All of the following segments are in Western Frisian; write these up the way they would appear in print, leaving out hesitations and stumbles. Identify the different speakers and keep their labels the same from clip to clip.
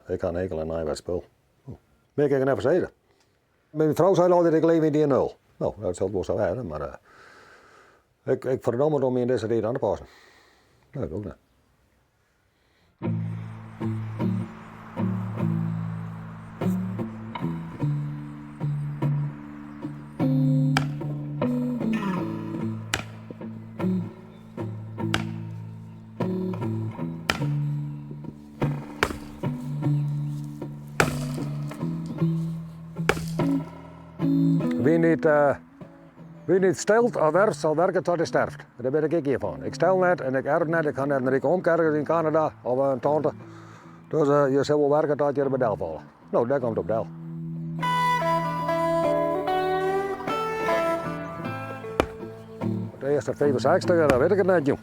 Speaker 1: Ik ha in hekel oan nijwet spul. Mear kin ik net fan sizze. Myn frou seit altyd, ik leef yn dy nul. No, dat sil wol sa wêze, mar ik, ik ferdomme it om my yn dizze tiid oan te passen. Nee, dat ook net. Wie niet, wie niet stelt of werft, zal werken tot hij sterft. Dêr bin ik ek ien fan. Ik stel net en ik erf net, ik ha net in rike omke ergens yn Kanada of in tante. Dus je sil wol werke tot je der by delfalle. No, dêr komt it op del. De earste 65, dat wit ik it net, jong.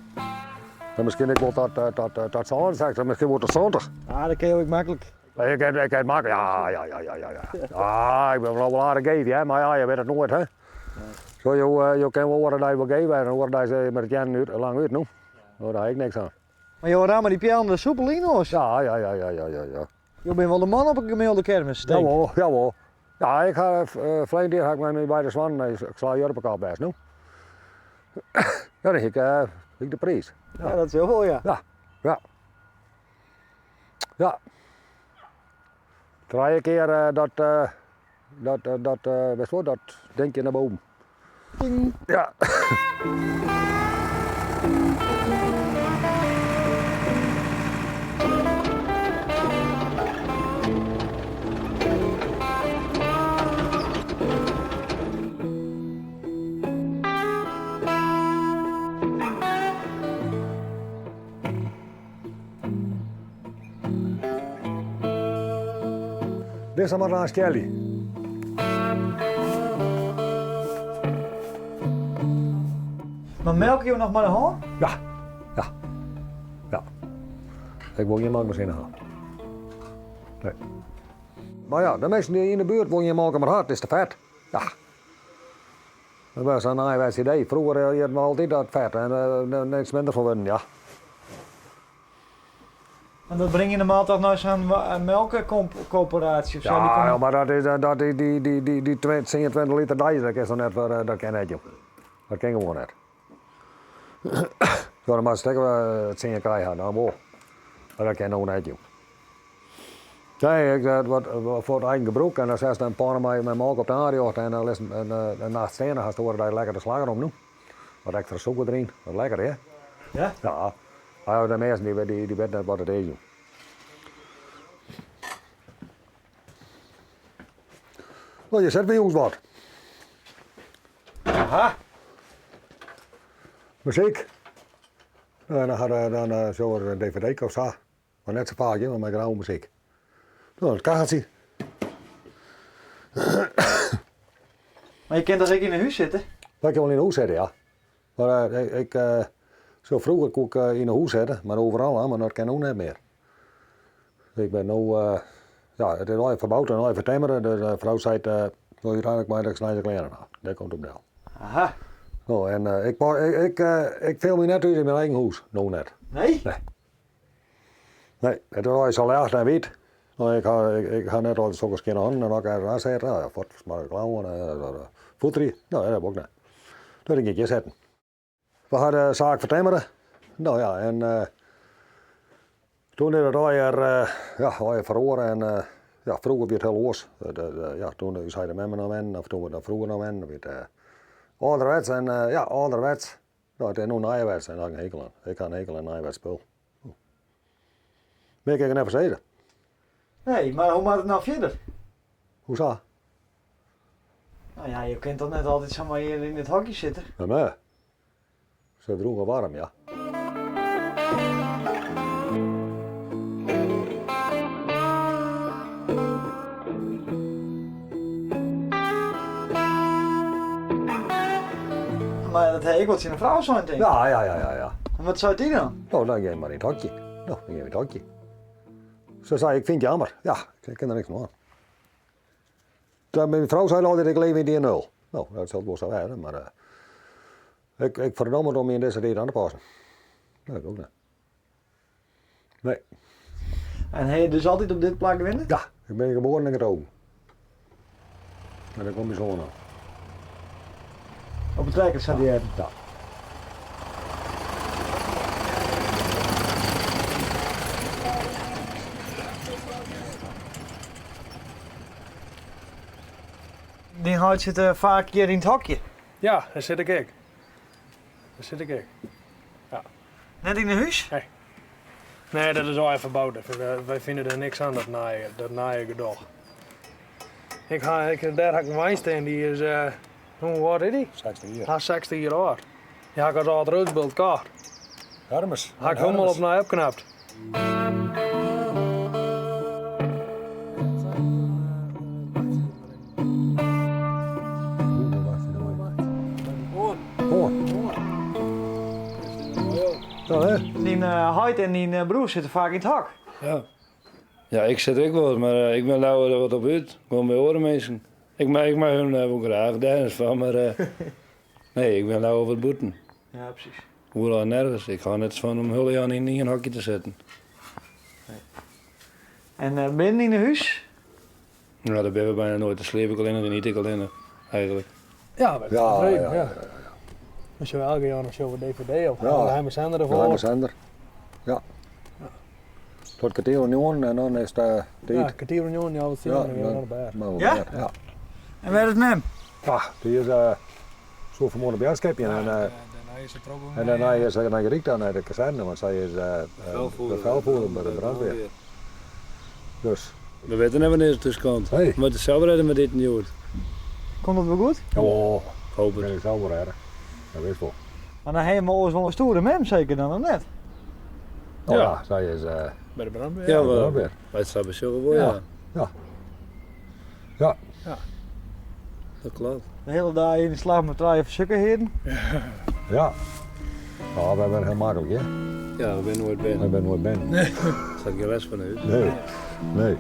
Speaker 1: En miskien ek wol tot, tot, tot 67, miskien wol tot 70.
Speaker 2: Ah, dat kin jo ek maklik.
Speaker 1: Ik kin, ik kin maklik, ja, ja, ja, ja, ja. Ja, ik bin wol aardich geef, hè, mar ja, je wit it noait, hè. Zo, jo, jo kin wol oare dei wol geef wêze, en oare dei sil je mei de teannen út, lang út, no. No, dêr ha ik niks oan.
Speaker 2: Mar jo ramme dy peallen der soepel yn, oars?
Speaker 1: Ja, ja, ja, ja, ja, ja, ja.
Speaker 2: Jo binne wol de man op 'e gemiddelde kermis, tink.
Speaker 1: Jawol, jawol. Ja, ik ha ferleden jier ha ik mei myn beide soannen ik sla Jurpekop west, no. Ja, dan hie ik, hie ik de priis.
Speaker 2: Ja, dat sil wol, ja.
Speaker 1: Ja, ja. Ja. Trije kear dat, dat, dat, witst wol, dat dinkje nei boven.
Speaker 2: Ding.
Speaker 1: Ja. Dizze moat aanst skelje.
Speaker 2: Mar melke jo noch mei de hân?
Speaker 1: Ja, ja, ja. Ik wol gjin melkmasine ha. Nee. Mar ja, de minsken dy't yn de buert wolle gjin molke mear ha, it is te fet. Ja. Dat was sa'n nijwets idee. Froeger hiene we altyd dat fet en niks minder fan wurden, ja.
Speaker 2: En dat bring je normaal toch nei sa'n melkkoöperaasje of sa?
Speaker 1: Ja, ja, mar dat is, dat, die, die, die, die, die 10, 20 liter deis, dat kin toch net foar, dat kin net, joh. Dat kin gewoan net. Ja, dan moatst ek 10 kij ha, dan wol. Mar dat kin no net, joh. Nee, ik, wat, foar it eigen gebrûk en dan setst in panne mei, mei molke op de aanrjocht en dan litst in, in nacht stean, dan hast de oare dei lekker de slagroom, no. Wat ekstra sûker deryn, wat lekker, hè?
Speaker 2: Ja?
Speaker 1: Ja. Ja, de measten die, die, die weten net wat it is, joh. No, je set by ons wat.
Speaker 2: Aha.
Speaker 1: Muzyk. En dan, had, dan zo er een dvd of sa. Mar net sa faak, hear, mar mei grauwe muzyk. No, it kacheltsje.
Speaker 2: Mar je kinne toch ek yn 'e hûs sitte?
Speaker 1: Wy kinne wol yn 'e hûs sitte, ja. Mar ik, zo froeger koe ik yn 'e hûs sitte, mar overal, mar dat kin no net mear. Ik bin no, ja, it is allegear ferboud en allegear fertimmere, dus de frou seit, no úteinlik mei dat ik sneins de klean ha. Dêr komt it op del.
Speaker 2: Aha.
Speaker 1: No, en ik, ik, ik fiel my net thús yn myn eigen hûs, no net.
Speaker 2: Nee?
Speaker 1: Nee. Nee, it is sa ljocht en wyt. No, ik ha, ik ha net altyd sokke skjinne hannen en as ik ergens oan sit, no ja, fuort smarre klauwen en foeterje. No, dat wol ik net. Dus dan gean ik hjir sitten. We ha de saak fertimmere. No ja, en toen is it allegear, ja, allegear feroare en ja, froeger wie it hiel oars. Ja, toen ús heit en memme noch wennen, of toen we dan froeger noch wennen, wie it âlderwets en ja, âlderwets. No, it is no nijwets en dêr ha ik in hekel oan. Ik ha in hekel oan nijwets spul. Mear kin ik net fan sizze.
Speaker 2: Nee, mar hoe moat it no fierder?
Speaker 1: Hoe sa?
Speaker 2: No ja, jo kinne toch net altyd samar hjir yn it hokje sitte?
Speaker 1: Nee, nee. Se droech en waarm, ja.
Speaker 2: Mar dat ha ik wol tsjin de frou sein, tink ik.
Speaker 1: Ja, ja, ja, ja, ja.
Speaker 2: En wat seit dy dan?
Speaker 1: No, dan gean je mar yn it hokje. No, dan gean we yn it hokje. Se sei, ik fyn it jammer. Ja, ik kin der niks oan. Myn frou sei altyd, ik leef yn dy nul. No, dat sil wol sa wêze, mar uh, ik, ik ferdomme it om my yn dizze tiid oan te passen. Nee, dat ook net. Nee.
Speaker 2: En ha je dus altyd op dit plak wenne?
Speaker 1: Ja, ik bin geboren en getogen. En dan kom je zo nog.
Speaker 2: Op de trekker zat hij even.
Speaker 1: Ja.
Speaker 2: Dyn heit sit faak hjir yn it hokje.
Speaker 3: Ja, dêr sit ik ek. Dêr sit ik ek. Ja.
Speaker 2: Net yn 'e hús?
Speaker 3: Nee. Nee, dat is al even boud. Wy fine der niks oan, dat nije, dat nije gedoch. Ik ha, ik, dêr ha ik in wein stean, dy is, uh, hoe âld is dy?
Speaker 1: 60 jier.
Speaker 3: Hast 60 jier âld. Dy ha ik as âld reutsbyld kocht.
Speaker 1: Hermes.
Speaker 3: Ha ik hielendal opnij opknapt.
Speaker 2: Dyn heit en dyn broer sitte faak yn it hok.
Speaker 4: Ja. Ja, ik sit ek wol, mar ik bin leaver der wat op út. Gewoan by oare minsken. Ik mei, ik mei hun wol graach, dêr net fan, mar nee, ik bin leaver wat bûten.
Speaker 2: Ja, presys.
Speaker 4: Oeral en nergens. Ik hâld net fan om hiele jaan yn ien hokje te sitten.
Speaker 2: En binnen yn 'e hús?
Speaker 4: No, dêr binne we byna noait. Dêr sliep ik allinnich en yt ik allinnich, eigentlik.
Speaker 3: Ja, wy
Speaker 1: Ja,
Speaker 3: tevreden,
Speaker 1: ja,
Speaker 3: ja.
Speaker 1: ja,
Speaker 3: Dan sjogge we elke jûn dan sjogge we DVD of
Speaker 1: Ja.
Speaker 3: de geheime zender
Speaker 1: De
Speaker 3: erfoar.
Speaker 1: geheime zender. Ja. Tot kertier oer njoggenen en dan is it tiid.
Speaker 3: Ja, kertier oer njoggenen, ja, wat sien, dan gean we nei bêd.
Speaker 1: Maar
Speaker 2: Ja?
Speaker 1: Ja.
Speaker 2: En wêr is mem?
Speaker 1: Ja, dy is soe fan 'e moarn op boadskipjen en,
Speaker 3: Dêrnei is se troch
Speaker 1: en dêrnei is se nei Gryk ta nei de kazerne, want sy is bevelvoerder by de brandweer. Dus.
Speaker 4: We witte net wannear't se thús komt.
Speaker 1: Nee.
Speaker 4: We moatte sels rêde mei dit en hjoed.
Speaker 2: Komt dat wol goed?
Speaker 1: Oh,
Speaker 4: Hoop
Speaker 1: kin
Speaker 4: it.
Speaker 1: ik sels wol rêde. Dat wist wol.
Speaker 2: Mar dan ha je oars wol in stoere mem seker dan, of net?
Speaker 1: Oh
Speaker 4: Ja.
Speaker 1: ja, sy is
Speaker 3: By de brandweer.
Speaker 4: Ja,
Speaker 1: by de
Speaker 4: we,
Speaker 1: brandweer.
Speaker 4: wy sa besjogge wol, ja.
Speaker 1: Ja. Ja.
Speaker 3: Ja.
Speaker 4: Dat kloppet.
Speaker 2: De hiele dei yn de slach mei trije fersukke hearen.
Speaker 1: Ja. Ja, wy binne hiel maklik, hè?
Speaker 4: Ja, we binne noait
Speaker 1: Wy
Speaker 4: binnen.
Speaker 1: binne noait binnen.
Speaker 4: Dêr hat gjin lêst fan út.
Speaker 1: Nee. Nee.